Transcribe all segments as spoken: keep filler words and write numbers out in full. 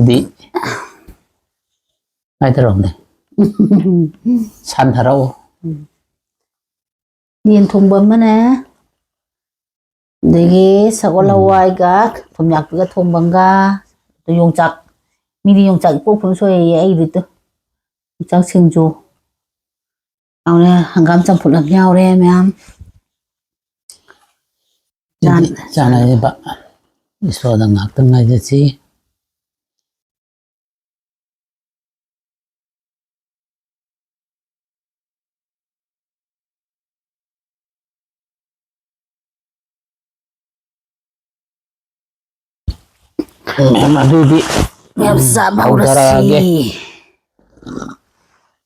ꯗꯤ ꯍꯥꯏꯗꯔꯛꯎꯅꯦ꯫ ꯁꯟꯊꯔꯛꯑꯣ꯫ ꯎꯝ꯫ ꯌꯦꯟ ꯊꯣꯡꯕ ꯑꯃꯅꯦ, ꯑꯗꯒꯤ ꯁꯒꯣꯜ ꯎꯝ꯫ ꯍꯋꯥꯏꯒ ꯊꯨꯝꯌꯥꯛꯄꯤꯒ ꯊꯣꯡꯕ ꯑꯃꯒ, ꯑꯗꯨ ꯌꯣꯡꯆꯥꯛ, ꯃꯤꯗꯤ ꯌꯣꯡꯆꯥꯛ ꯏꯄꯣꯛ ꯐꯨꯝ ꯁꯣꯏꯌꯦ, ꯑꯩꯒꯤꯗꯤ ꯇꯨ ꯌꯣꯡꯆꯥꯛ ꯁꯤꯡꯖꯨ꯫ ꯌꯥꯎꯔꯦ, ꯍꯪꯒꯥꯝ ꯆꯝꯐꯨꯠ ꯑꯃ ꯌꯥꯎꯔꯦ ꯃꯌꯥꯝ꯫ ꯑꯗꯨꯗꯤ ꯆꯥꯟ-, ꯆꯥꯟꯅꯔꯤꯕ꯫ ꯏꯁꯣꯔꯗ ꯉꯥꯛꯇꯪ ꯉꯥꯏꯖꯁꯤ꯫ ꯎꯝ, ꯑꯗꯨꯗꯤ ꯃꯌꯥꯝ ꯆꯥꯕ ꯍꯧꯔꯁꯤ꯫ ꯍꯧꯗꯔꯛꯑꯒꯦ꯫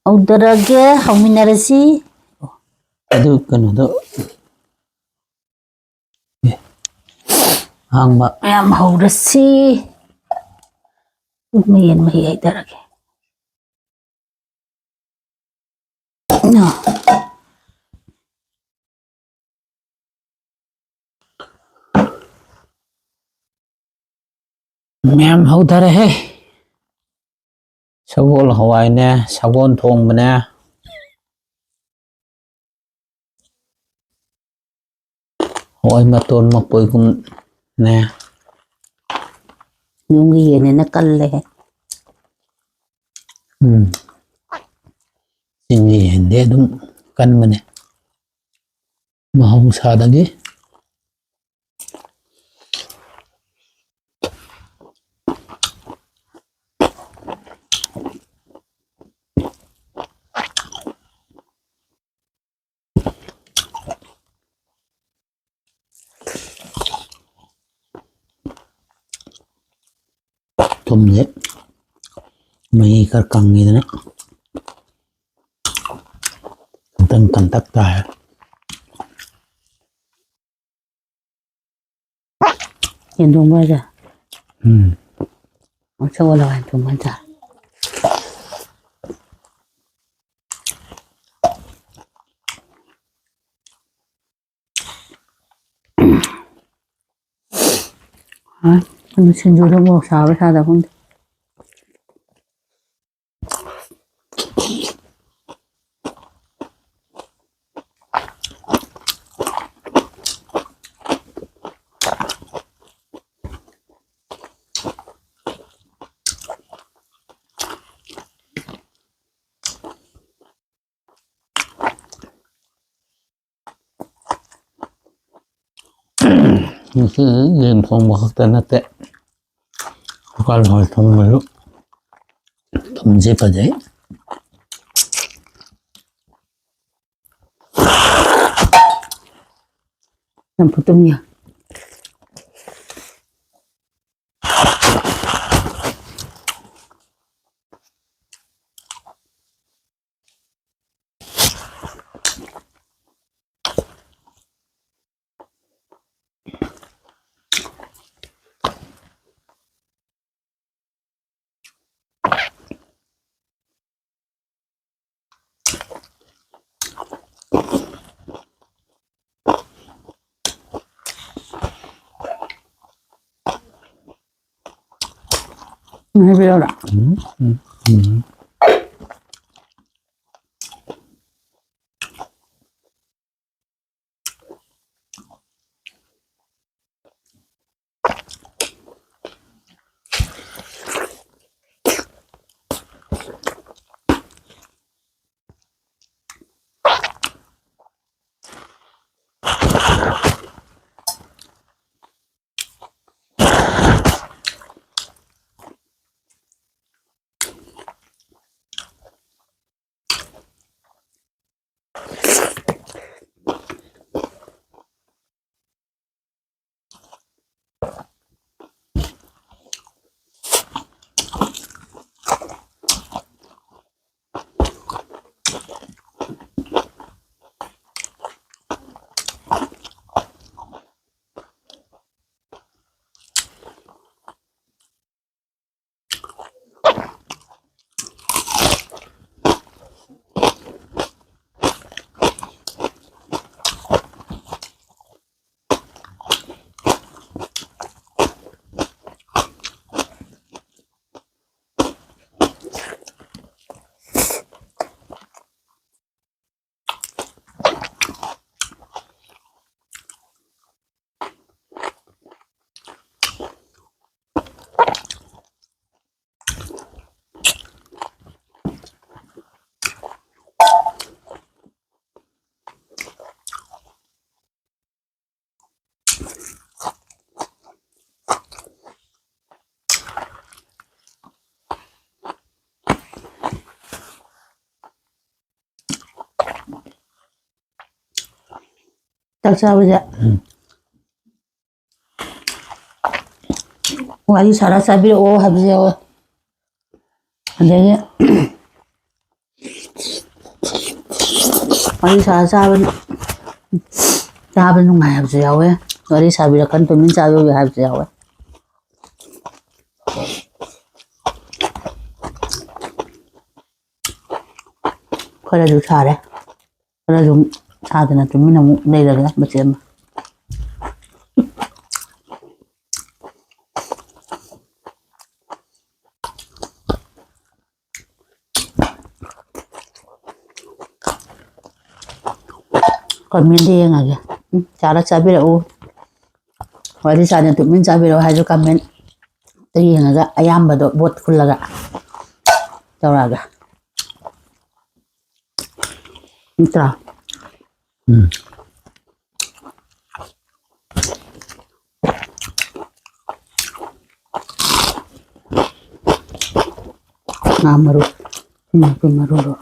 ꯍꯧꯗꯔꯛꯑꯒꯦ, ꯍꯧꯃꯤꯟꯅꯔꯁꯤ꯫ ꯑꯗꯨ ꯀꯩꯅꯣꯗꯣ, ꯑꯦ, ꯑꯍꯥꯡꯕ꯫ ꯃꯌꯥꯝ ꯍꯧꯔꯁꯤ꯫ ꯃꯌꯦꯟ ꯃꯍꯤ ꯍꯩꯊꯔꯒꯦ꯫ ꯃꯌꯥꯝ ꯍꯧꯊꯔꯦꯍꯦ꯫ ꯁꯒꯣꯜ ꯍꯋꯥꯏꯅꯦ, ꯁꯒꯣꯜ ꯊꯣꯡꯕꯅꯦ꯫ ꯍꯋꯥꯏ ꯃꯇꯣꯟ ꯃꯄꯣꯏꯒꯨꯝꯅꯦ꯫ ꯌꯨꯝꯒꯤ ꯌꯦꯟꯅꯤꯅ ꯀꯜꯂꯦꯍꯦ꯫ ꯎꯝ꯫ ꯆꯤꯡꯒꯤ ꯌꯦꯟꯗꯤ ꯑꯗꯨꯝ ꯀꯟꯕꯅꯦ꯫ ꯃꯍꯧꯁꯥꯗꯒꯤ꯫ ꯊꯨꯝꯁꯦ ꯃꯍꯤ ꯈꯔ ꯀꯪꯉꯤꯗꯅ ꯈꯤꯇꯪ ꯀꯟꯇꯛ ꯇꯥꯏ꯫ ꯌꯦꯟ ꯊꯣꯡꯕ ꯍꯥꯏꯁꯦ? ꯎꯝ꯫ ꯑꯣ, ꯁꯒꯣꯜ ꯍꯋꯥꯏ ꯊꯣꯡꯕ ꯍꯥꯏꯇꯥꯔꯦ꯫ ꯍꯥ? ꯑꯗꯨ ꯁꯤꯡꯖꯨꯗ ꯃꯣꯔꯣꯛ ꯁꯥꯕ꯭ꯔꯥ ꯁꯥꯗꯕ꯭ꯔꯥ ꯈꯪꯗꯦ꯫ ꯉꯁꯤ ꯌꯦꯟ ꯊꯣꯡꯕ ꯈꯛꯇ ꯅꯠꯇꯦ, ꯀꯣꯀꯥꯜ ꯍꯋꯥꯏ ꯊꯣꯡꯕꯁꯨ ꯊꯨꯝꯁꯦ ꯐꯖꯩ꯫ ꯆꯝꯐꯨꯠ ꯑꯃ ꯌꯥ꯫ ꯍꯥꯏꯕꯤꯔꯛꯎꯔꯥ? ꯎꯝ, ꯎꯝ, ꯎꯝ꯫ ꯆꯥꯛ ꯆꯥꯕꯁꯦ꯫ ꯎꯝ꯫ ꯋꯥꯔꯤ ꯁꯥꯔ ꯆꯥꯕꯤꯔꯛꯑꯣ ꯍꯥꯏꯕꯁꯨ ꯌꯥꯎꯋꯦ꯫ ꯑꯗꯒꯤ ꯋꯥꯔꯤ ꯁꯥꯔ ꯆꯥꯕ, ꯆꯥꯕ ꯅꯨꯡꯉꯥꯏ ꯍꯥꯏꯕꯁꯨ ꯌꯥꯎꯋꯦ꯫ ꯋꯥꯔꯤ ꯁꯥꯕꯤꯔꯛꯀꯅꯨ, ꯇꯨꯃꯤꯟ ꯆꯥꯕꯤꯌꯨ ꯍꯥꯏꯕꯁꯨ ꯌꯥꯎꯋꯦ꯫ ꯈꯔꯁꯨ ꯁꯥꯔꯦ, ꯈꯔꯁꯨ ꯁꯥꯗꯅ ꯇꯨꯃꯤꯟꯅ ꯑꯃꯨꯛ ꯂꯩꯔꯒꯦ ꯃꯆꯦꯠ ꯑꯃ꯫ ꯀꯃꯦꯟꯗ ꯌꯦꯡꯉꯒꯦ꯫ ꯎꯝ, ꯆꯥꯔ ꯆꯥꯕꯤꯔꯛꯎ꯫ ꯋꯥꯔꯤ ꯁꯥꯗꯅ ꯇꯨꯃꯤꯟ ꯆꯥꯕꯤꯔꯛꯎ ꯍꯥꯏꯁꯨ ꯀꯃꯦꯟ ꯌꯦꯡꯉꯒ ꯑꯌꯥꯝꯕꯗꯣ ꯚꯣꯠ ꯈꯨꯜꯂꯒ ꯇꯧꯔꯛꯑꯒꯦ꯫ ꯅꯠꯇ꯭ꯔꯥ? ꯎꯝ꯫ ꯉꯥ ꯃꯔꯨ, ꯅꯥꯀꯨꯞꯄꯤ ꯃꯔꯨꯗꯣ꯫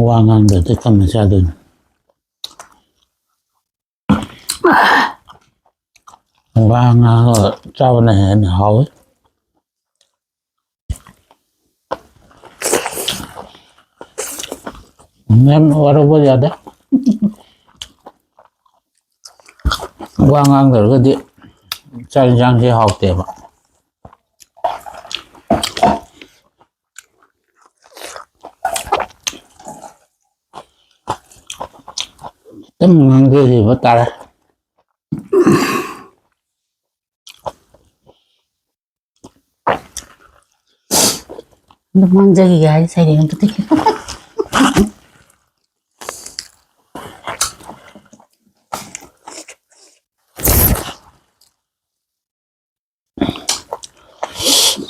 ꯋꯥ ꯉꯥꯡꯗ꯭ꯔꯗꯤ ꯀꯃꯥꯏꯅ ꯆꯥꯗꯣꯏꯅꯣ? ꯋꯥ ꯉꯥꯡꯉꯒ ꯆꯥꯕꯅ ꯍꯦꯟꯅ ꯍꯥꯎꯋꯤ꯫ ꯃꯦꯝ ꯋꯥꯔꯧꯕ ꯌꯥꯗꯦ꯫ ꯋꯥ ꯉꯥꯡꯗ꯭ꯔꯒꯗꯤ ꯆꯥꯛ ꯌꯦꯟꯁꯥꯡꯁꯦ ꯍꯥꯎꯇꯦꯕ꯫ ꯈꯤꯇꯪ ꯉꯥꯡꯖꯈꯤꯕ ꯇꯥꯔꯦ꯫ ꯑꯗꯨꯝ ꯉꯥꯡꯖꯈꯤꯒꯦ ꯍꯥꯏ ꯁꯩꯔꯦꯡ ꯑꯝꯇ ꯊꯤꯒꯦ꯫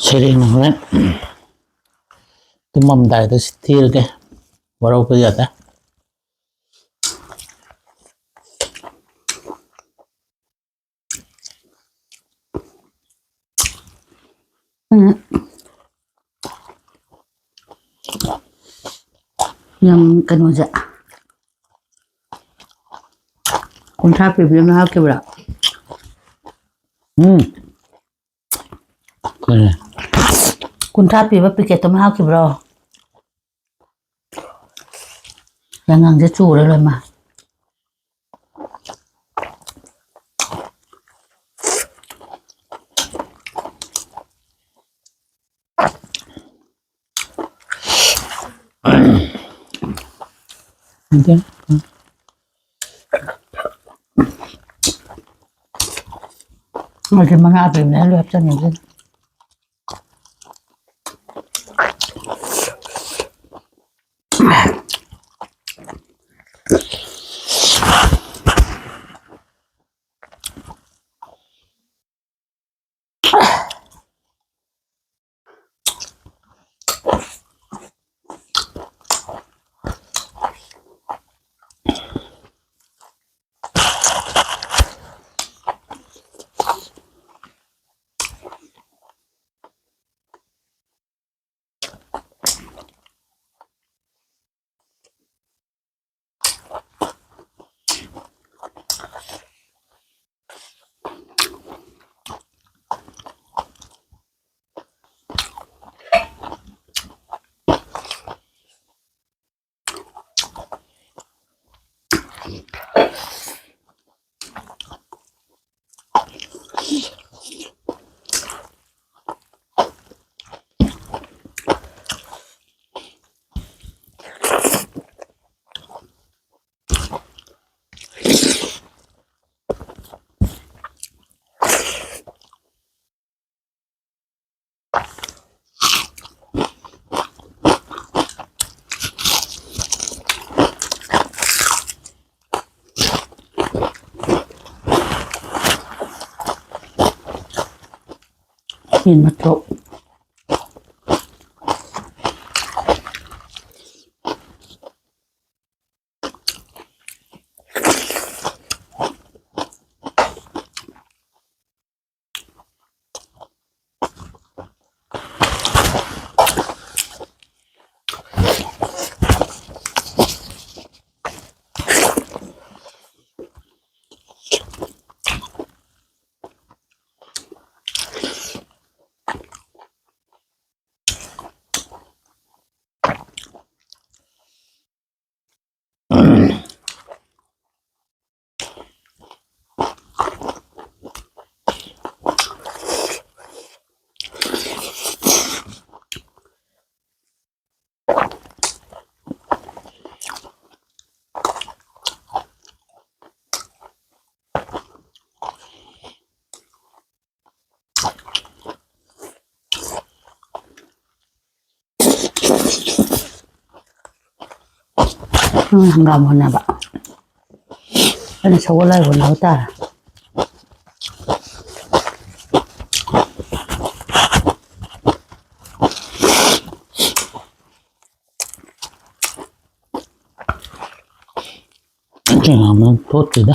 ꯁꯩꯔꯦꯡ ꯍꯣꯔꯦꯟ ꯇꯨꯝꯃꯝꯗꯥꯏꯗ ꯊꯤꯔꯒꯦ, ꯋꯥꯔꯧꯕ ꯌꯥꯗꯦ꯫ ꯎꯝ꯫ ꯌꯥꯝ ꯀꯩꯅꯣꯁꯦ꯫ ꯀꯨꯟꯊ꯭ꯔꯥ ꯄꯤꯕꯤ ꯑꯃ ꯍꯥꯞꯈꯤꯕ꯭ꯔꯥ? ꯎꯝ꯫ ꯀꯔꯤ? ꯀꯨꯟꯊ꯭ꯔꯥ ꯄꯤꯕ ꯄꯤꯀꯦꯠꯇꯨ ꯑꯃ ꯍꯥꯞꯈꯤꯕ꯭ꯔꯣ? ꯌꯥꯉꯥꯡꯁꯦ ꯆꯨꯔꯦ ꯂꯣꯏꯃꯛ꯫ ꯃꯁꯤ ꯃꯉꯥ ꯄꯤꯕꯅꯦ, ꯂꯣꯏ ꯍꯥꯞꯆꯟꯒꯦ ꯑꯗꯨꯗꯤ꯫ ꯌꯦꯟ ꯃꯇ꯭ꯔꯣꯛ꯫ ꯎꯝ, ꯍꯪꯒꯥꯝ ꯍꯣꯠꯅꯕ꯫ ꯑꯩꯅ ꯁꯒꯣꯜ ꯍꯋꯥꯏ ꯍꯣꯠꯅꯕ ꯇꯥꯔꯦ꯫ ꯀꯩꯅꯣ ꯇꯣꯠꯇꯦꯗ꯫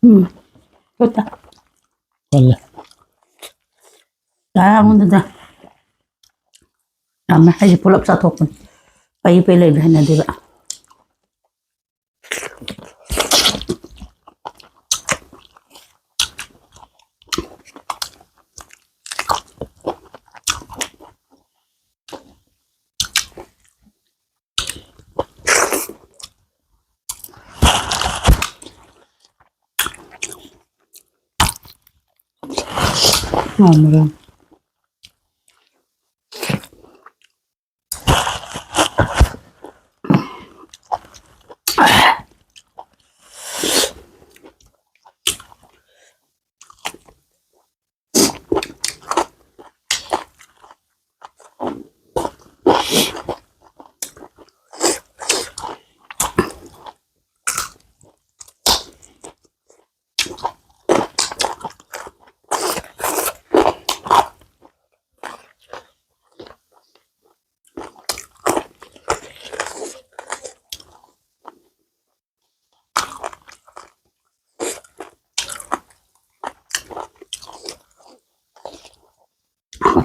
ꯎꯝ, ꯇꯣꯠꯇꯦ꯫ ꯀꯜꯂꯦ꯫ ꯆꯥꯔꯝꯗꯨꯗ꯫ ꯌꯥꯝꯃꯦ꯫ ꯑꯩꯁꯦ ꯄꯨꯂꯞ ꯆꯥꯊꯣꯛꯄꯅꯤ꯫ ꯄꯩ ꯄꯩ ꯂꯩꯕ ꯍꯩꯅꯗꯦꯕ꯫ ꯉꯝꯃꯔꯣꯏ꯫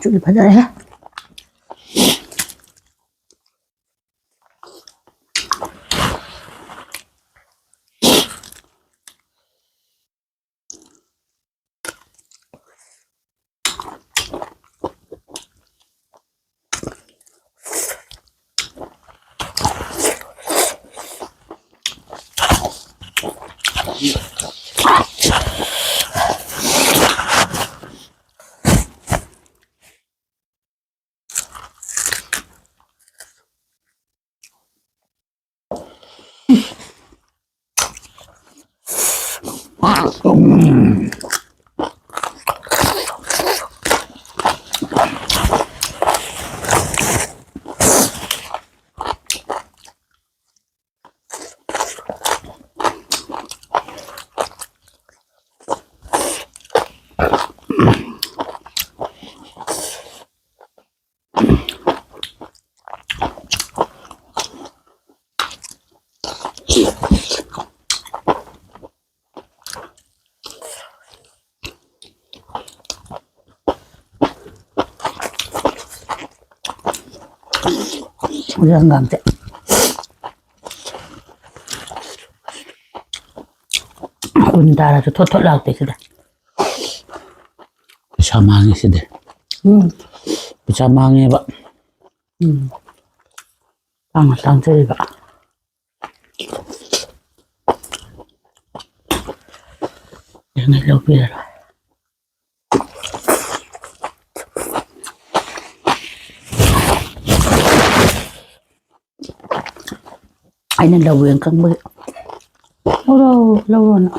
ꯁꯤꯗꯤ ꯐꯖꯔꯦꯍꯦ꯫ ꯍꯧꯖꯤꯛ ꯍꯪꯒꯥꯝꯁꯦ ꯎꯟ ꯇꯥꯔꯁꯨ ꯊꯣꯠ ꯊꯣꯠ ꯂꯥꯎꯗꯦ ꯁꯤꯗ꯫ ꯄꯩꯁꯥ ꯃꯥꯡꯉꯦ ꯁꯤꯗꯤ꯫ ꯎꯝ꯫ ꯄꯩꯁꯥ ꯃꯥꯡꯉꯦꯕ꯫ ꯎꯝ꯫ ꯇꯥꯡꯅ ꯇꯥꯡꯖꯔꯤꯕ꯫ ꯌꯥꯡꯉꯩ ꯂꯧꯕꯤꯔꯔꯣꯏ꯫ ꯑꯩꯅ ꯂꯧꯋꯦꯅ ꯈꯪꯕꯒꯤ, "ꯂꯧꯔꯣ, ꯂꯧꯔꯣꯅ"꯫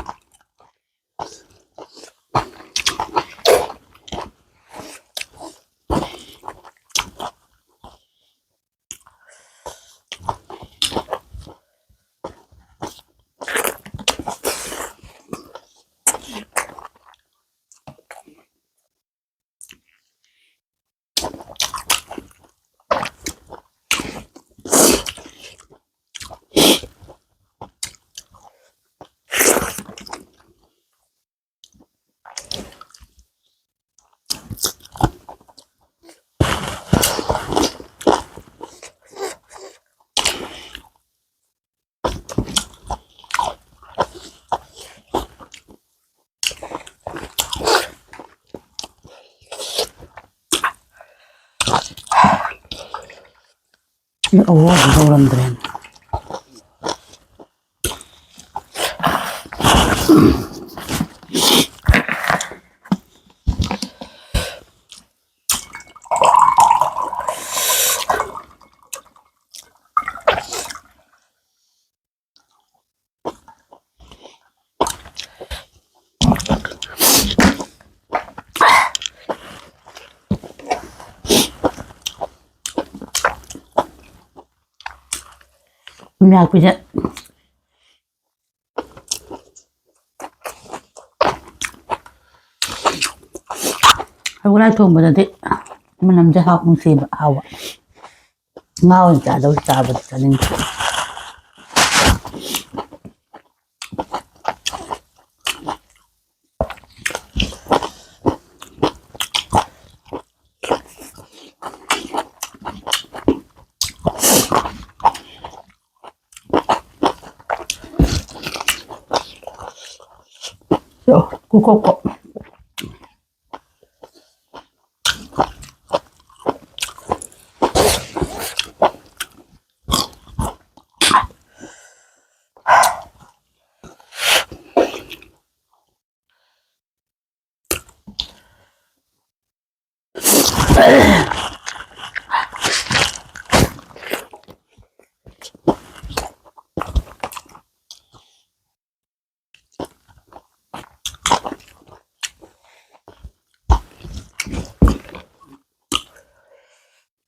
ꯑꯋꯥꯕ ꯇꯧꯔꯝꯗ꯭ꯔꯦꯅꯦ꯫ ꯊꯨꯝꯌꯥꯛꯄꯤꯁꯦ꯫ ꯍꯧꯒꯠꯂ ꯊꯣꯡꯕꯗꯗꯤ ꯃꯅꯝꯁꯦ ꯍꯥꯎ, ꯅꯨꯡꯁꯤꯕ, ꯍꯥꯎꯕ꯫ ꯉꯥ ꯑꯣꯏꯅ ꯆꯥꯗꯧ, ꯆꯥꯕꯗꯤ ꯆꯥꯅꯤꯡꯗꯦ꯫ ꯀꯣ, ꯀꯣ, ꯀꯣ꯫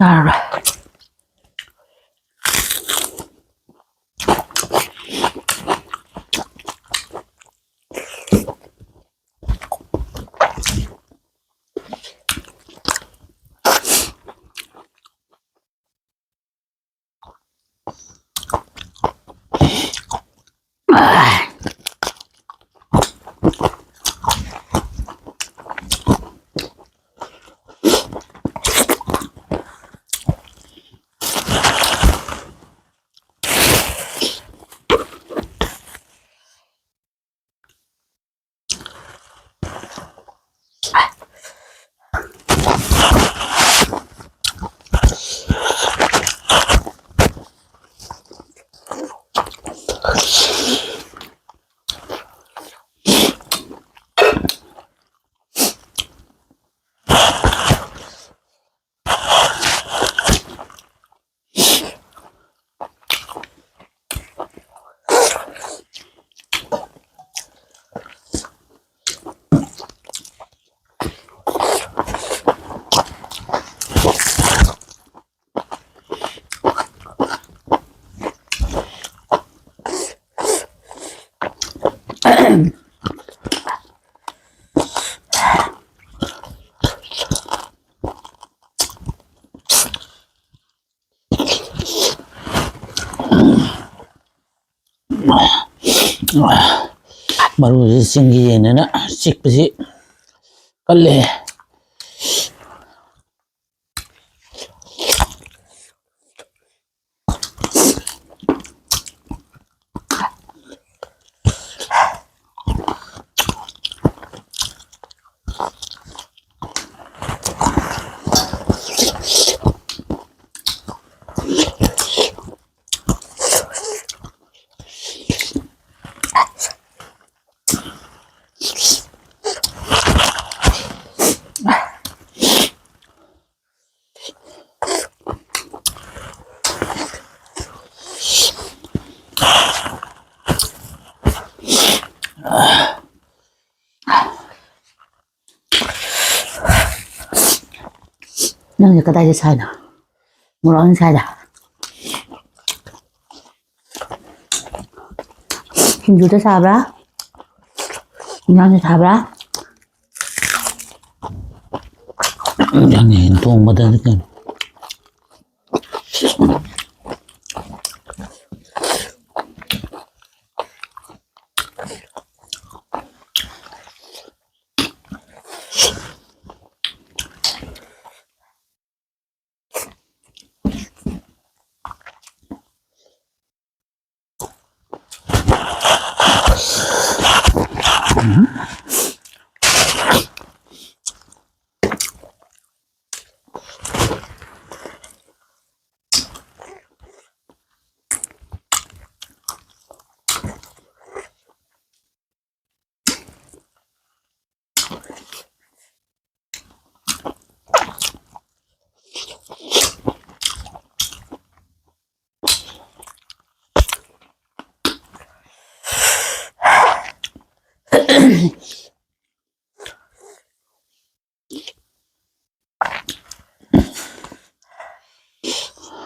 ꯌꯥꯔꯔꯣꯏ꯫ ꯃꯔꯨꯁꯤ ꯆꯤꯡꯒꯤ ꯌꯦꯟꯅꯤꯅ ꯆꯤꯛꯄꯁꯤ ꯀꯜꯂꯦ꯫ ꯅꯪꯁꯦ ꯀꯗꯥꯏꯗ ꯁꯥꯏꯅꯣ? ꯃꯣꯔꯣꯛ ꯑꯣꯏꯅ ꯁꯥꯏꯗ꯫ ꯁꯤꯡꯖꯨꯗ ꯁꯥꯕ꯭ꯔꯥ? ꯏꯟꯖꯥꯡꯗ ꯁꯥꯕ꯭ꯔꯥ? ꯏꯟꯖꯥꯡ ꯊꯣꯡꯕꯗꯅꯤ ꯀꯩꯅꯣ꯫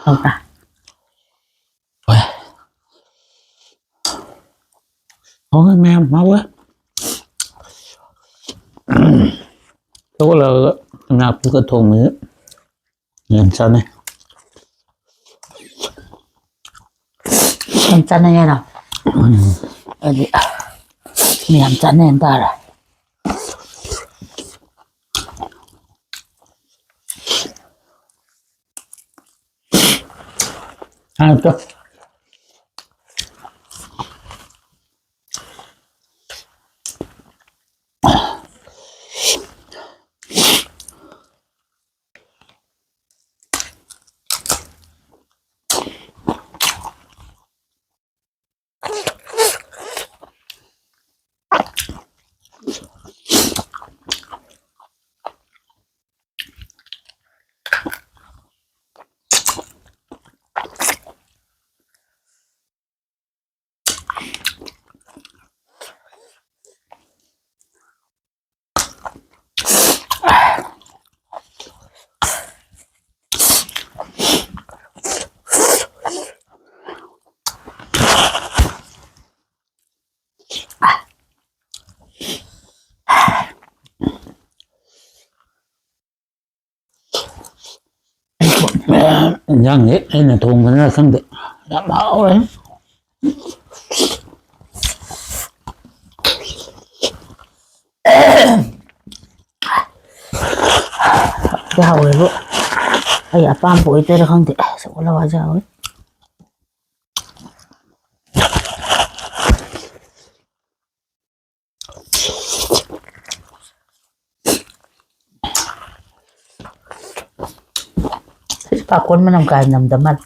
ꯍꯥꯎꯕ꯭ꯔꯥ? ꯍꯣꯏ꯫ ꯍꯥꯎꯋꯦ ꯃꯌꯥꯝ, ꯍꯥꯎꯋꯦ꯫ ꯍꯧꯒꯠꯂꯛꯑꯒ ꯊꯨꯝꯌꯥꯛꯄꯤꯒ ꯊꯣꯡꯕꯁꯦ ꯌꯥꯝ ꯆꯥꯅꯩ꯫ ꯌꯥꯝ ꯆꯥꯅꯩ ꯍꯥꯏꯔꯣ? ꯎꯝ꯫ ꯑꯗꯨꯗꯤ ꯃꯌꯥꯝ ꯆꯥꯅꯩ ꯍꯥꯏ ꯇꯥꯔꯦ꯫ ꯑ, ꯇꯣ꯫ ꯏꯟꯖꯥꯡꯁꯦ ꯑꯩꯅ ꯊꯣꯡꯕꯅꯤꯅ ꯈꯪꯗꯦ, ꯌꯥꯝ ꯍꯥꯎꯔꯦ꯫ ꯍꯥꯎꯋꯦꯕꯨ, ꯑꯩ ꯑꯄꯥꯝꯕ ꯑꯣꯏꯗꯣꯏꯔꯥ ꯈꯪꯗꯦ, ꯁꯒꯣꯜ ꯍꯋꯥꯏꯁꯦ ꯍꯥꯎꯋꯦ꯫ ꯄꯥꯐꯣꯔ ꯃꯅꯝ ꯀꯥ ꯅꯝꯗ ꯃꯥꯜꯂꯦ꯫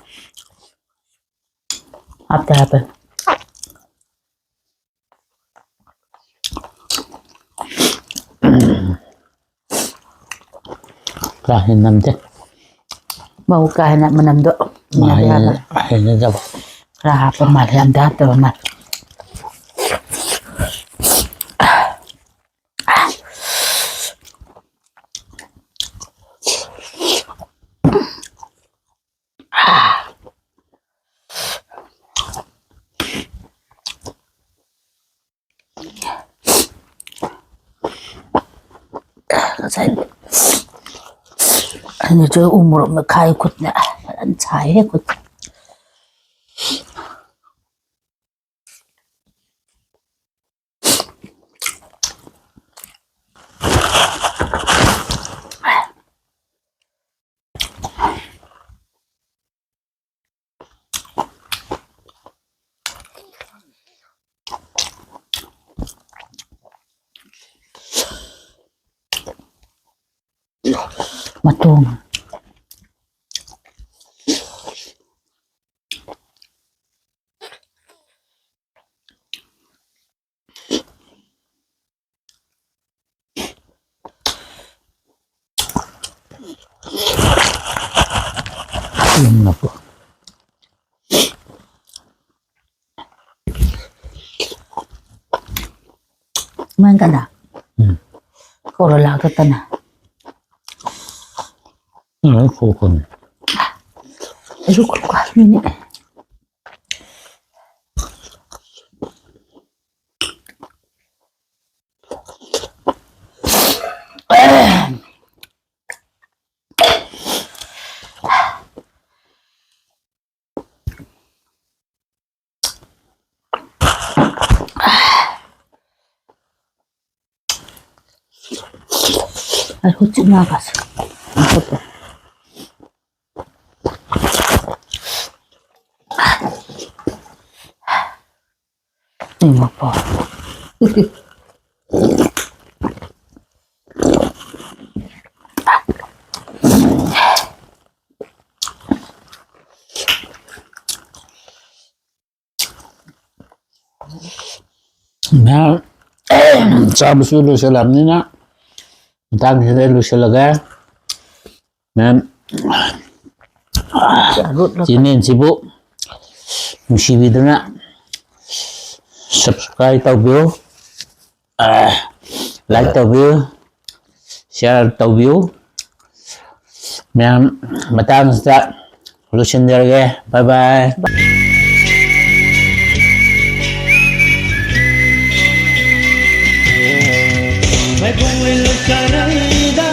ꯍꯥꯞꯇꯦ, ꯍꯥꯞꯄꯦ꯫ ꯀꯥ ꯍꯦꯟꯅ ꯅꯝꯗꯦ꯫ ꯃꯧ ꯀꯥ ꯍꯦꯟꯅ ꯃꯅꯝꯗꯣ ꯃꯥ ꯍꯩꯅꯗꯦ ꯍꯥꯏꯕ꯫ ꯍꯩꯅ-, ꯍꯩꯅꯗꯕ꯫ ꯈꯔ ꯍꯥꯞꯄ ꯃꯥꯜꯂꯦ, ꯌꯥꯝꯗꯤ ꯍꯥꯞꯇꯕ ꯃꯥꯜꯂꯦ꯫ ꯉꯁꯥꯏ ꯑꯩꯅꯁꯨ ꯎ ꯃꯣꯔꯣꯛ ꯃꯦꯠꯈꯥꯏ ꯈꯨꯠꯅ ꯐꯖꯅ ꯁꯥꯏꯍꯦ ꯈꯨꯠ꯫ ꯇꯣꯡꯉꯦ꯫ ꯎꯝ, ꯅꯞꯄ꯫ ꯃꯥꯏ ꯀꯅꯥ? ꯎꯝ꯫ ꯀꯣꯔꯣꯂꯥ ꯈꯛꯇꯅ꯫ ꯎꯝ, ꯈꯣꯛꯄꯅꯤ꯫ ꯑꯩꯁꯨ ꯈꯣꯛꯄ ꯍꯥꯏꯕꯅꯤꯅꯦ꯫ ꯑꯩ ꯍꯧꯖꯤꯛ ꯉꯥꯒꯥꯁꯦ꯫ ꯏꯃꯥꯄꯣ꯫ ꯃꯌꯥꯝ ꯆꯥꯕꯁꯨ ꯂꯣꯏꯁꯤꯜꯂꯕꯅꯤꯅ ꯃꯇꯥꯡꯁꯤꯗ ꯂꯣꯏꯁꯤꯜꯂꯒꯦ꯫ ꯃꯌꯥꯝ ꯆꯦꯅꯦꯜꯁꯤꯕꯨ ꯅꯨꯡꯁꯤꯕꯤꯗꯨꯅ subscribe ꯇꯧꯕꯤꯌꯨ, like ꯇꯧꯕꯤꯌꯨ, share ꯇꯧꯕꯤꯌꯨ꯫ ꯃꯌꯥꯝ ꯃꯇꯥꯡꯁꯤꯗ ꯂꯣꯏꯁꯤꯟꯖꯔꯒꯦ꯫ Bye bye꯫ ꯃꯥꯏꯕꯝ ꯂꯩꯀꯥꯏꯗ